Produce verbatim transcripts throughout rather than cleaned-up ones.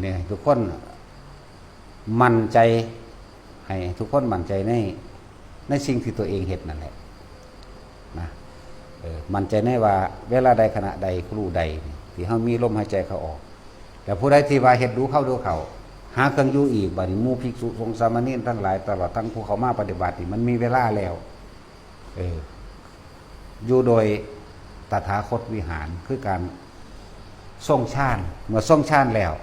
เนี่ยทุกคนมั่นใจ ให้ทุกคนมั่นใจในในสิ่งที่ตัวเองเฮ็ดนั่นแหละนะ เออ มั่นใจในว่าเวลาใดขณะใดครูใดนี่ที่เฮามีลมหายใจเข้าออก แต่ผู้ใดที่ว่าเฮ็ดดูเข้าดูเข้า หาเครื่องอยู่อีก บัดนี้หมู่ภิกษุสงฆ์สามเณรทั้งหลาย ตลอดทั้งผู้เข้ามาปฏิบัตินี่มันมีเวลาแล้ว เออ อยู่โดยตถาคตวิหาร คือการทรงฌาน เมื่อทรงฌานแล้ว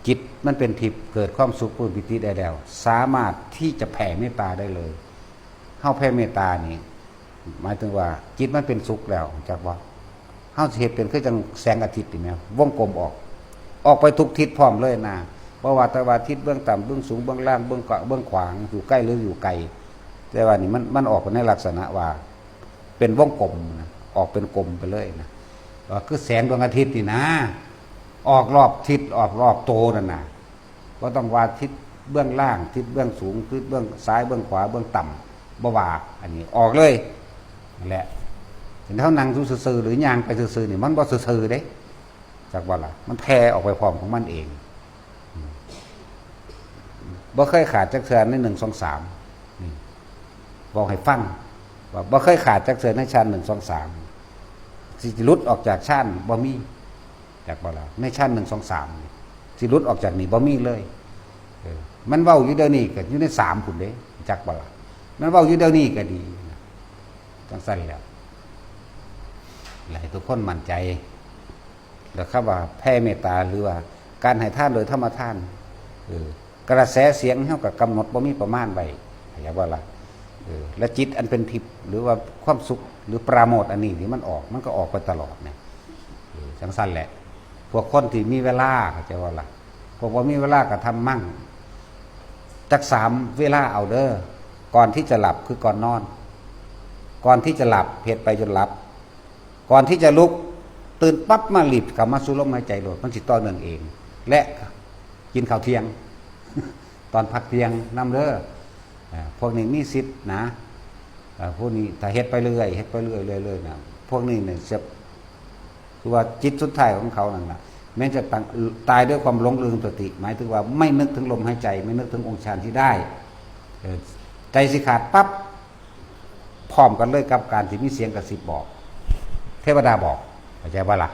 จิตมันเป็นทิพย์ เกิดความสุขปลื้มปีติได้แล้ว สามารถที่จะแผ่เมตตาได้เลย เฮาแผ่เมตตานี่ หมายถึงว่าจิตมันเป็นสุขแล้วจักว่า เฮาสิเฮ็ดเป็นคือจั่งแสงอาทิตย์นี่แหม วงกลมออก ออกไปทุกทิศพร้อมเลยนะ บ่ว่าแต่ว่าทิศเบื้องต่ำ เบื้องสูง เบื้องล่าง เบื้องกว้าง เบื้องขวาง อยู่ใกล้หรืออยู่ไกล แต่ว่านี่มัน มันออกไปในลักษณะว่า เป็นวงกลมนะ ออกเป็นกลมไปเลยนะ ก็คือแสงดวงอาทิตย์นี่นะ ออกรอบทิศ ออกรอบโตนั่นนะ บ่ต้องว่าทิศเบื้องล่าง ทิศเบื้องสูง ทิศเบื้องซ้าย เบื้องขวา เบื้องต่ำ บ่ว่า อันนี้ออกเลย นั่นแหละ เห็นเฮานั่งอยู่ซื่อๆ หรือย่างไปซื่อๆ นี่ มันบ่ซื่อๆ เด้ จักว่าล่ะ มันแผ่ออกไปพร้อมของมันเอง อืม บ่เคยขาดจักเทื่อใน หนึ่ง สอง สาม นี่ บอกให้ฟัง ว่าบ่เคยขาดจักเทื่อในฌาน หนึ่ง สอง สาม สิหลุดออกจากฌานบ่มี จักบ่ล่ะ ในฌาน หนึ่ง สอง สาม นี่ สิหลุดออกจากนี่บ่มีเลย เออ มันเว้าอยู่เดี๋ยวนี้ก็อยู่ใน สาม พุ้นเด้ จักบ่ล่ะ มันเว้าอยู่เดี๋ยวนี้ก็ดี จั่งซั่นแหละ และให้ทุกคนมั่นใจ แล้วคำว่าแผ่เมตตา หรือว่าการให้ทานโดยธรรมทาน เออ กระแสเสียงเฮาก็กำหนดบ่มีประมาณไว้ เข้าใจบ่ล่ะ เออ และจิตอันเป็นทิพย์ หรือว่าความสุข หรือปราโมทย์อันนี้ที่มันออก มันก็ออกไปตลอดเนี่ย เออ จั่งซั่นแหละ พวกคนที่มีเวลา เข้าใจบ่ล่ะ พวกบ่มีเวลาก็ทำมั่ง จักสามเวลาเอาเด้อ ก่อนที่จะหลับคือก่อนนอน ก่อนที่จะหลับ เฮ็ดไปจนหลับ ก่อนที่จะลุก ตื่นปั๊บมารีบกลับมาสู่ลมหายใจโลด มันสิต่อเนื่องเอง และกินข้าวเที่ยง ตอนพักเที่ยงนำเด้อ อ่า พวกนี้มีสิทธิ์นะ อ่า พวกนี้ถ้าเฮ็ดไปเรื่อย เฮ็ดไปเรื่อย เรื่อย เรื่อยนะ พวกนี้เนี่ยจะ คือว่าจิตสุดท้ายของเขานั่นน่ะ แม้จะตาย ตายด้วยความหลงลืมสติ หมายถึงว่าไม่นึกถึงลมหายใจ ไม่นึกถึงองค์ฌานที่ได้ เออ ใจสิขาดปั๊บ พร้อมกันเลยกับการที่มีเสียงกระซิบบอก เทวดาบอก เข้าใจบ่ล่ะ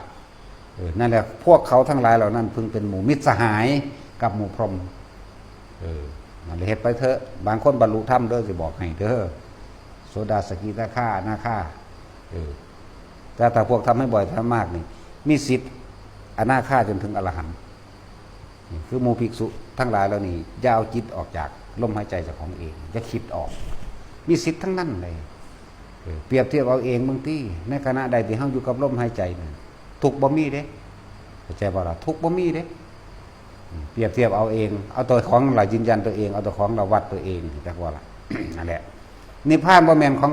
เออ นั่นแหละ พวกเขาทั้งหลายเหล่านั้นพึงเป็นหมู่มิตรสหายกับหมู่พรหม เออ นั่นแหละ เฮ็ดไปเถอะ บางคนบรรลุธรรมเด้อ สิบอกให้เด้อ โสดา สกิทาคา อนาคา เออ แต่ถ้าพวกทำให้บ่อยทำมากนี่ มีสิทธิ์อนาคาจนถึงอรหันต์ นี่คือหมู่ภิกษุทั้งหลายเหล่านี้ อย่าเอาจิตออกจากลมหายใจเจ้าของเอง อย่าคิดออก มีสิทธิ์ทั้งนั้นเลย เออ เปรียบเทียบเอาเองบางที ในขณะใดที่เฮาอยู่กับลมหายใจนี่ ทุกข์บ่มีเด้ เข้าใจบ่ล่ะ ทุกข์บ่มีเด้ อืม เปรียบเทียบเอาเอง เอาตัวของเรายืนยันตัวเอง เอาตัวของเราวัดตัวเอง จักว่าล่ะ นั่นแหละ นิพพานบ่แม่นของ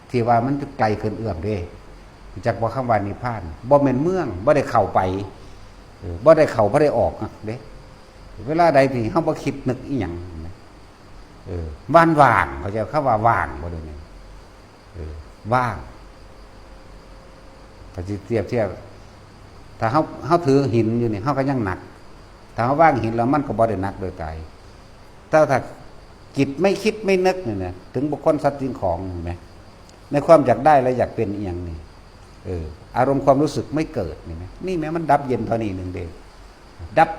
ที่ว่ามันไกลเกินเอื้อมเด้ จักว่าคำว่านิพพาน บ่แม่นเมือง บ่ได้เข้าไป เออ บ่ได้เข้า บ่ได้ออกนะเด้ เวลาใดที่เฮาบ่คิดนึกอีหยังนะ เออ ว่างๆ เข้าใจคำว่าว่างบ่เดี๋ยวนี้ เออ ว่าง ถ้าสิเปรียบเทียบ ถ้าเฮา เฮาถือหินอยู่นี่ เฮาก็ยังหนัก ถ้าเฮาวางหินแล้วมันก็บ่ได้หนักโดยกาย แต่ถ้าจิตไม่คิดไม่นึกนี่นะ ถึงบุคคลสัตว์สิ่งของ เห็นไหม ในความอยากได้และอยากเป็นอีหยังนี่ เออ อารมณ์ความรู้สึกไม่เกิดนี่ไหม นี่แหมมันดับเย็นเท่านี้หนึ่งเด้ ดับ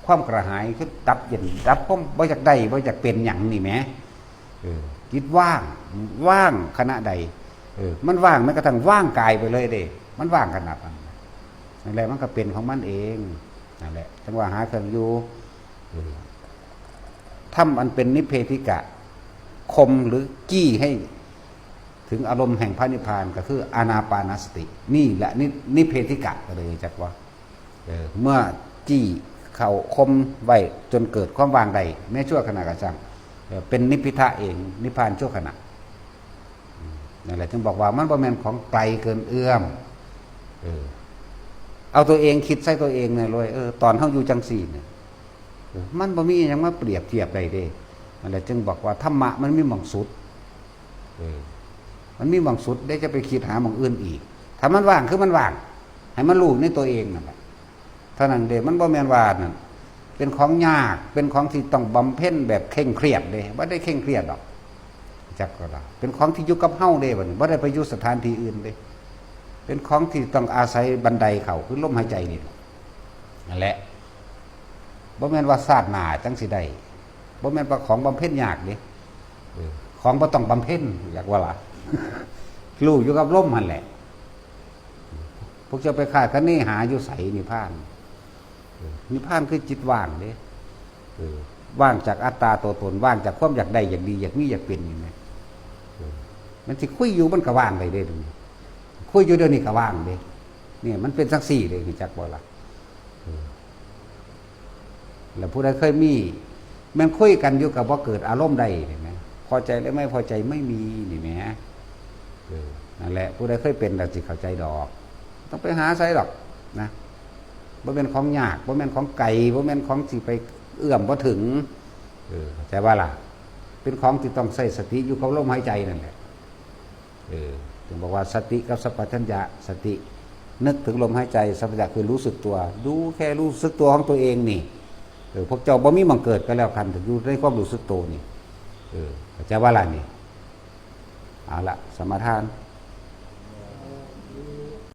ความกระหาย คือดับเย็น ดับความบ่อยากได้ บ่อยากเป็นหยังนี่แหม เออ จิตว่าง ว่างขณะใด เออ มันว่างแม้กระทั่งว่างกายไปเลยเด้ มันว่างขนาดนั้น นั่นแหละ มันก็เป็นของมันเอง นั่นแหละ จั่งว่าหาเครื่องอยู่ เออ ธรรมอันเป็นนิพเพธิกะ คมหรือจี้ให้ถึงอารมณ์แห่งพระนิพพาน ก็คืออานาปานสติ นี่แหละนิ นิพเพธิกะ ก็เลยจักว่า เออ เมื่อจี้เข้าคมไว้จนเกิดความว่างได้ แม้ชั่วขณะก็ช่าง เออ เป็นนิพพิทะเอง นิพพานชั่วขณะ อืม นั่นแหละ จึงบอกว่ามันบ่แม่นของไกลเกินเอื้อม เออ เอาตัวเองคิดใส่ตัวเองเนี่ยเลย เออ ตอนเฮาอยู่จังซี่เนี่ย เออ มันบ่มีหยังมาเปรียบเทียบได้เด้ นั่นแหละ จึงบอกว่าธรรมะมันมีหม่องสุด เออ มันมีหม่องสุด ได้จะไปคิดหาหม่องอื่นอีก ถ้ามันว่างคือมันว่าง ให้มันรู้ในตัวเองนั่นแหละ เท่านั้นเด้ มันบ่แม่นว่านั่น เป็นของยาก เป็นของที่ต้องบำเพ็ญแบบเคร่งเครียดเด้ บ่ได้เคร่งเครียดดอก จักก็ละ เป็นของที่อยู่กับเฮาเด้ บัดนี้บ่ได้ไปอยู่สถานที่อื่นเด้ เป็นของที่ต้องอาศัยบันไดเข้า คือลมหายใจนี่แหละ นั่นแหละ บ่แม่นว่าชาติหน้าจั่งสิได้ บ่แม่นว่าของบำเพ็ญยากเด้ เออ ของบ่ต้องบำเพ็ญ อยากว่าล่ะ รู้อยู่กับลมหั่นแหละ พวกเจ้าไปคาดคะเนหาอยู่ไสนิพพาน เออ นิพพานคือจิตว่างเด้ เออ ว่างจากอัตตาตัวตน ว่างจากความอยากได้ อยากดี อยากมี อยากเป็นนี่แหม เออ มันสิคุยอยู่มันก็ว่างได้เด้ เดี๋ยวนี้ คุยอยู่เดี๋ยวนี้ก็ว่างเด้ เนี่ย มันเป็นจั่งซี่เด้ รู้จักบ่ล่ะ เออ แล้วผู้ใดเคยมี แม่นคุยกันอยู่ก็บ่เกิดอารมณ์ใด เห็นไหม พอใจและไม่พอใจไม่มี นี่แหม เออ นั่นแหละ ผู้ใดเคยเป็นน่ะสิเข้าใจดอก ต้องไปหาไสดอกนะ บ่แม่นของยาก บ่แม่นของไกล บ่แม่นของสิไปเอื้อมบ่ถึง เออ เข้าใจบ่ล่ะ เป็นของที่ต้องใช้สติอยู่กับลมหายใจนั่นแหละ เออ ถึงบอกว่าสติกับสัมปชัญญะ สตินึกถึงลมหายใจ สัมปชัญญะคือรู้สึกตัว ดูแค่รู้สึกตัวของตัวเองนี่ เออ พวกเจ้าบ่มีหม่องเกิดก็แล้วกัน ถึงอยู่ในความรู้สึกตัวนี่ เออ เข้าใจบ่ล่ะนี่ เอาละ สมาทาน